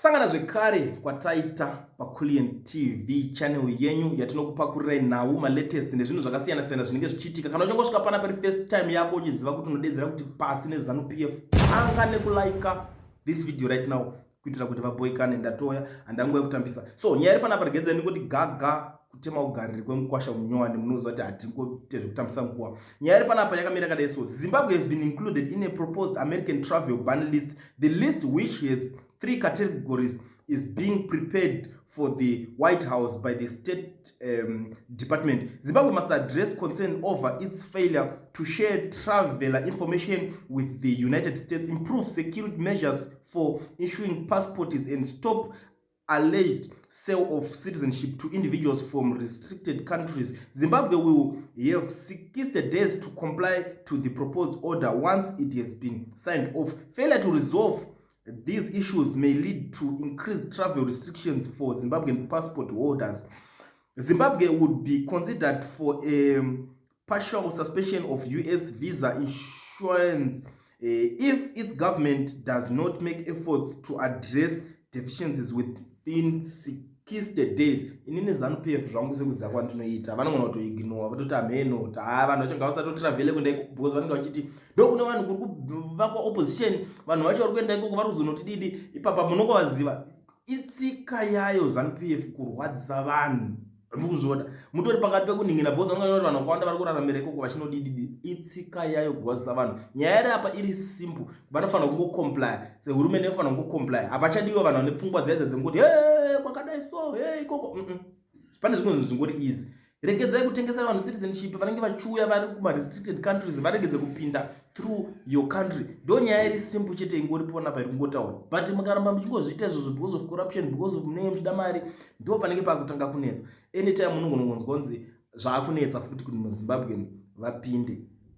Kusangana zvekare kwataita paCulian TV channel yenyu yatinokupakurirai nhau, malatest nezvinhu zvakasiyana siyana zvinenge zvichiitika. Kana uchangosvika pana pari first time yako, uchiziva kuti unodedzera kuti pasi neZANU PF, anga nekulike this video right now kuitira kuti vaboikane. Ndatoya, handanguva yekutambisa. So nyaya iri panapa, regedzai ndingoti gaga kutema ugariri kwemukwasha munyowani. Munoziva kuti hatingoite zvekutambisa nguva. Nyaya iri panapa yakamira kadai. So Zimbabwe has been included in a proposed American travel ban list. The list, which has three categories, is being prepared for the White House by the State Department. Zimbabwe must address concern over its failure to share traveler information with the United States, improve security measures for issuing passports, and stop alleged sale of citizenship to individuals from restricted countries. Zimbabwe will have 60 days to comply to the proposed order once it has been signed off. Failure to resolve these issues may lead to increased travel restrictions for Zimbabwean passport holders. Zimbabwe would be considered for a partial suspension of US visa issuance if its government does not make efforts to address deficiencies within 60 days. Inini ZANU PF zvangu, sekuziva kwandinoita, vanogona kutoignora, vatoti hameno kuti ha, vanhu vacho ngavasatotravele kuenda ikoko, because vanenge vachiti ndokune vanhu kuri kuvakwa opposition, vanhu vacho vari kuenda ikoko vari kuzonoti didi ipapa. Munongovaziva, itsika yayo ZANU PF kurwadzisa vanhu. Mukuzviona mutori pakati pekuningina, because vanenge vanoti vanhu vakawanda vari kuraramira ikoko vachinodididi. Itsika yayo kurwadzisa vanhu. Nyaya iri apa iri simple: vanofanira kungocomply sehurumende, inofanira kungocomply. Hapachadiwa vanhu vane pfungwa dzaidza dzengoti he kwakadai, so he ikoko. Pane zvimwe zvinhu zvingori easy. Regedzai kutengesera vanhu citizenship vanenge vachiuya vari kumarestricted countries, varegedze kupinda through your country. Ndo nyaya iri simple chete ingoripo napa iri kungotaura. But mukaramba muchingozviita izvozvo because of corruption, because of munenge muchida mari, ndo panenge pakutanga kunetsa. Anytime munongonongonzwa kunzi zvaakunetsa futi kuti muZimbabwe vapinde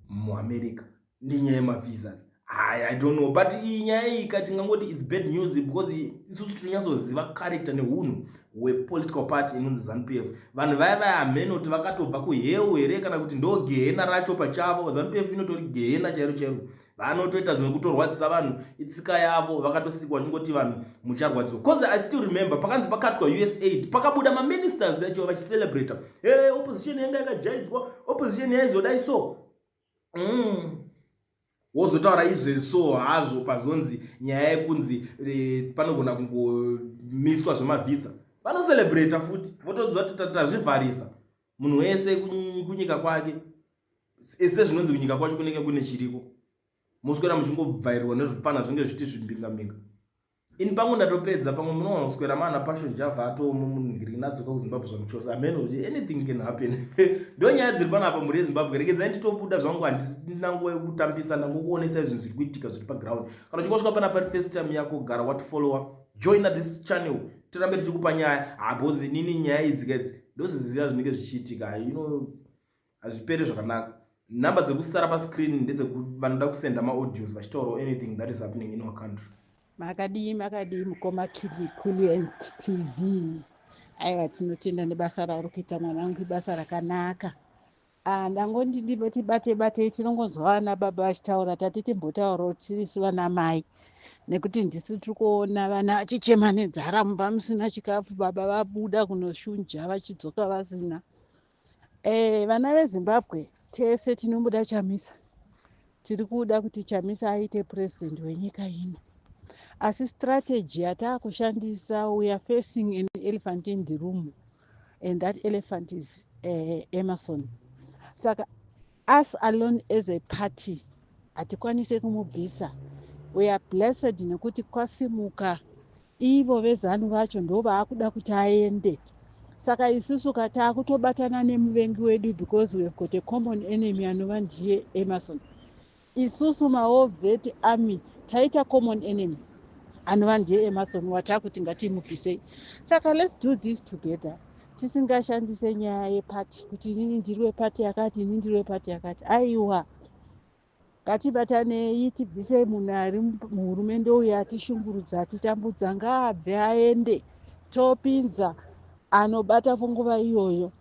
muAmerica nenyaya yemavisas. I don't know, but iyi nyaya iyi katingangoti it's bad news, because isusu tinonyatsoziva character neunhu hwepolitical party inonzi ZANU PF. Vanhu vaya vaya hameno kuti vakatobva kuhell here kana kuti ndo gehena racho pachavo. ZANU PF inotori gehena chairo chairo. Vanotoita zvekutorwadzisa vanhu, itsika yavo, vakatosikwa vachingoti vanhu mucharwadziwa. 'Cause I still remember pakanzi pakatwa USAID, pakabuda maministers acho vachicelebrata, "Hey, opposition yanga yakajaidzwa, opposition yaizodai." So Wozotaura izvezvo hazvo, pazonzi nyaya yekunzi panogona kungomiswa zvemavhisa, vanocelebrata futi, votoziva kuti tazvivharisa munhu wese kunyika kwake. Sezvinonzi kunyika kwacho kunenge kune chiriko, moswera muchingobvairirwa nezvipfana zvinenge zvichiti zvimbinga-mbinga. Ini pamwe ndatopedza, pamwe munoona kuswera maana Passion Java atomo munhingiriki nadzoka kuZimbabwe zvamuchose. Ameno kuti anything can happen. Ndo nyaya dziri panapa, mhuri yeZimbabwe. Regedzai nditobuda zvangu, handisina nguva yekutambisa. Ndangokuonesai zvinhu zviri kuitika zviri paground. Kana uchingosvika panapa ri first time yako, gara watifollowa, joina this channel, tirambe tichikupa nyaya. Habhozi nini, nyaya idzi kaidzi ndozviziva zvinenge zvichiitika, hazviperi zvakanaka. Nhamba dzekusara pascreen ndedzevanoda kusenda maaudios vachitaurawo anything that is happening in our country. Makadii, makadii mukoma Culient TV? Aiwa, tinotenda nebasa rauri kuita, mwanangu, ibasa rakanaka. Ah, ndangoti tibate batei, tinongonzwa vana baba vachitaura, tati timbotaurawo tirisu vana mai, nekuti ndisu tiri kuona vana vachichema nenzara mumba musina chikafu, baba vabuda kunoshunja vachidzoka vasina. Vana veZimbabwe tese tinomuda Chamisa, tiri kuda kuti Chamisa aite purezidendi wenyika ino, asi strategy yataakushandisa, we are facing an elephant in the room, and that elephant is Emmerson. Saka us alone as a party hatikwanisi kumubvisa. We are blessed nekuti kwasimuka ivo veZANU vacho ndo vaakuda kuti aende. Saka isusu kataakutobatana nemuvengi wedu, because we have got a common enemy anova ndiye Emmerson. Isusu mawar vet army taita common enemy anova ndiye Emmerson watakuti ngatimubvisei. Saka let's do this together, tisingashandise nyaya yepati kuti inini ndiri wepati yakati, inini ndiri wepati yakati. Aiwa, ngatibatanei tibvise munhu ari muhurumende uyu atishungurudza, atitambudza. Ngaabve aende, topinza anobata panguva iyoyo,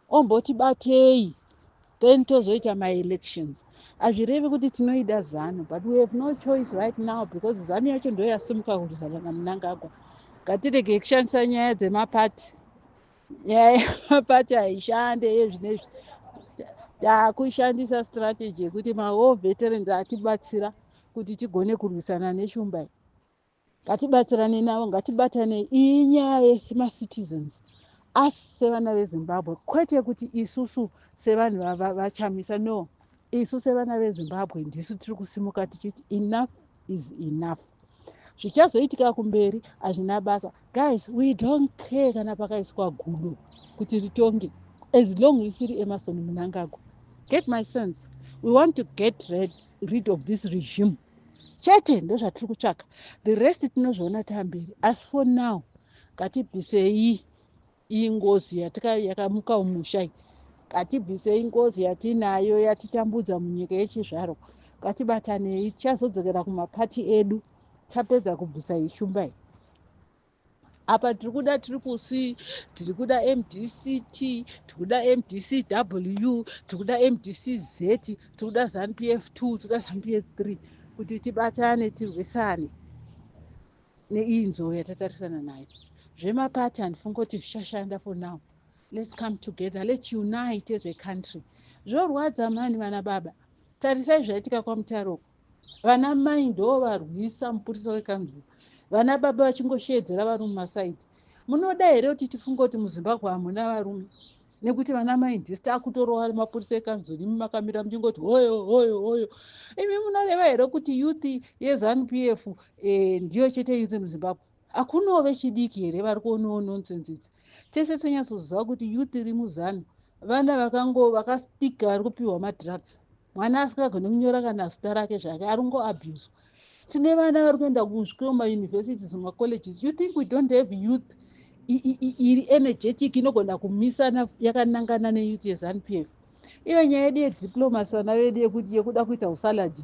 omboti batei. Then tozoita maelections. Hazvirevi kuti tinoida ZANU, but we have no choice right now because ZANU yacho ndo yasimuka kurwisana naMunangagwa. Ngatiregei kushandisa nyaya dzemapati. Nyaya yemapati haishande yezvinezvi. Taakushandisa strategy yekuti mawar veterans atibatsira kuti tigone kurwisana neshumba iyi. Ngatibatsirane navo, ngatibatanei. Iyi nyaya yemacitizens, asi sevana veZimbabwe, kwete kuti isusu sevanhu vaChamisa. No, isu sevana veZimbabwe ndisu tiri kusimuka tichiti enough is enough. Zvichazoitika kumberi hazvina basa. Guys, we don't care kana pakaiswa gudo kuti ritonge, as long risiri Emmerson Mnangagwa. Get my sense? We want to get rid of this regime chete, ndo zvatiri kutsvaka. The rest tinozviona tamberi, asi for now ngatibvisei iyi ngozi yakamuka mumusha iyi. Ngatibvisei ngozi yatinayo yatitambudza munyika yechizvarwa. Ngatibatanei. Tichazodzokera kumapati edu tapedza kubvisa ishumba iyi. Apa tiri kuda Triple C, tiri kuda MDCT, tiri kuda MDCW, tiri kuda MDCZ, tiri kuda ZANU PF 2, tiri kuda ZANU PF 3, kuti tibatane tirwisane neiyi nzou yatatarisana nayo. Zvemapati handifungi kuti zvichashanda for now. Let's come together, let's unite as a country. Zvorwadza mani, vana baba. Tarisai zvaitika kwaMutaroko. Vana mai ndo varwisa mupurisa wekanzuro, vana baba vachingoshedzera vari mumasaidi. Munoda here kuti tifunge kuti muZimbabwe hamuna varume nekuti vana mai ndisi takutorova mapurisa ekanzuro, imi makamira muchingoti hoyo hoyo hoyo? Imi munoreva here kuti youth yeZANU PF ndiyo chete youth muZimbabwe? Hakunawo vechidiki here vari kuonawo nonsense idzi? Tese tonyatsoziva kuti youth iri muZANU vana vakango vakastika, vari kupiwa madrugs. Mwana asingagoni kunyora kana zita rake zvake, ari kungoabuswa. Tine vana vari kuenda kuzvikoro, mauniversities, macolleges. You think we don't have youth iri energetic inogona kumisana yakanangana neyouth yeZANU PF? Iyo nyaya yedu yediplomacy, vana vedu, yekuti yekuda kuita usaladi,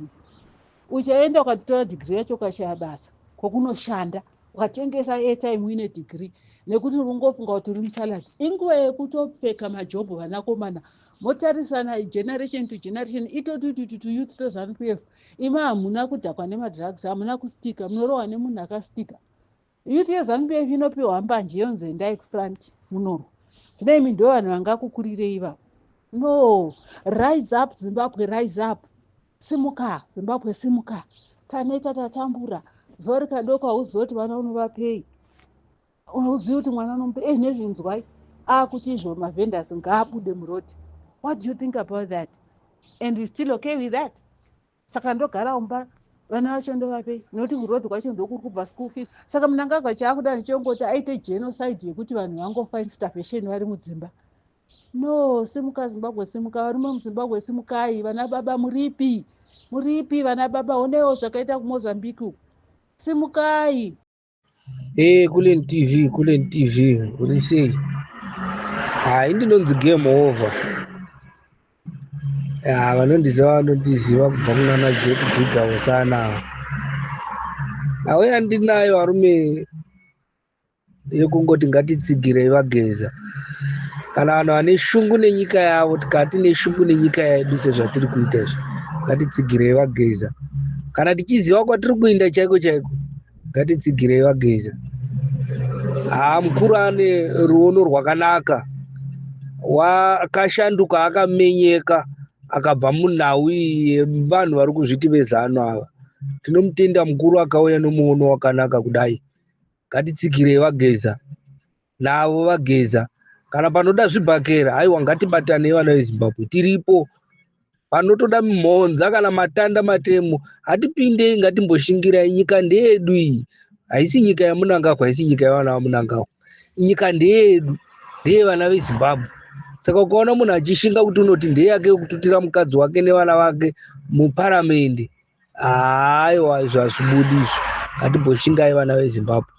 uchaenda ukatitora dhigiri yacho, ukashaya basa kwokunoshanda, ukatengesa airtime uine dhigiri nekuti uri kungofunga kuti uri musaladi. Inguva yekutopfeka majobho, vanakomana. Motarisana generation to generation, itoti tuyouth toZANU PF. Imi hamuna kudhakwa nemadrugs, hamuna kustika, munorohwa nemunhu akastika. Youth yeZANU PF inopiwa mbanje, yonzi endai kufront munorwa. Zvino imi ndo vanhu vangakukurirei ivavo? No, rise up Zimbabwe, rise up. Simuka Zimbabwe, simuka. Taneta, tatambura. Zuva rikadoka hauzivi kuti vana unovapei, uzivi kuti mwana unomupe ei. Nezvinzwai akuti izvo mavendors ngaabude murodhi. What do you think about that? And we still okay with that? Saka ndogara umba, vana vacho ndovapei? Nokuti kurodhi kwacho ndokuri kubva school fees. Saka Munangagwa chaakuda nechongoti aite genocide yekuti vanhu vangofa in starvation vari mudzimba. No, simuka Zimbabwe, simuka. Varume muZimbabwe, simukai. Vana baba muripi? Muripi vana baba? Onewo zvakaita kuMozambique uku. Simukai. Hey, Kulen TV, Kulen TV, uri sei? Hai, ndinonzi Game Over. Ya, vanondiziva vanondiziva kubva kunana Jack Judah Hosana. Auya ndinayo varume yekungoti ngatitsigirei vaGeza. Kana vanhu vane shungu nenyika yavo, tikati neshungu nenyika yedu sezvatiri kuita izvi, ngatitsigirei vaGeza. Kana tichiziva kwatiri kuinda chaiko chaiko, ngatitsigirei vaGeza. Haa, mukuru ane ruono rwakanaka, wakashanduka, akamenyeka, akabva munhau iyi yevanhu vari kuzviti veZANU ava. Tinomutenda mukuru akauya nomuono wakanaka kudai. Ngatitsigirei vaGeza navo vaGeza. Kana panoda zvibhakera, haiwa, ngatibatanei vana veZimbabwe, tiripo. Panotoda mhonza kana matanda matemo, hatipindei, ngatimboshingirai. Nyika ndeyedu iyi, haisi nyika yaMunangagwa, haisi nyika yevana vaMunangagwa. Nyika ndeyedu, ndeyevana veZimbabwe. Saka ukaona munhu achishinga kuti unoti ndeyake yekututira mukadzi wake nevana vake muparamende, haiwa, izvo hazvibudi izvo. Ngatimboshingai vana veZimbabwe.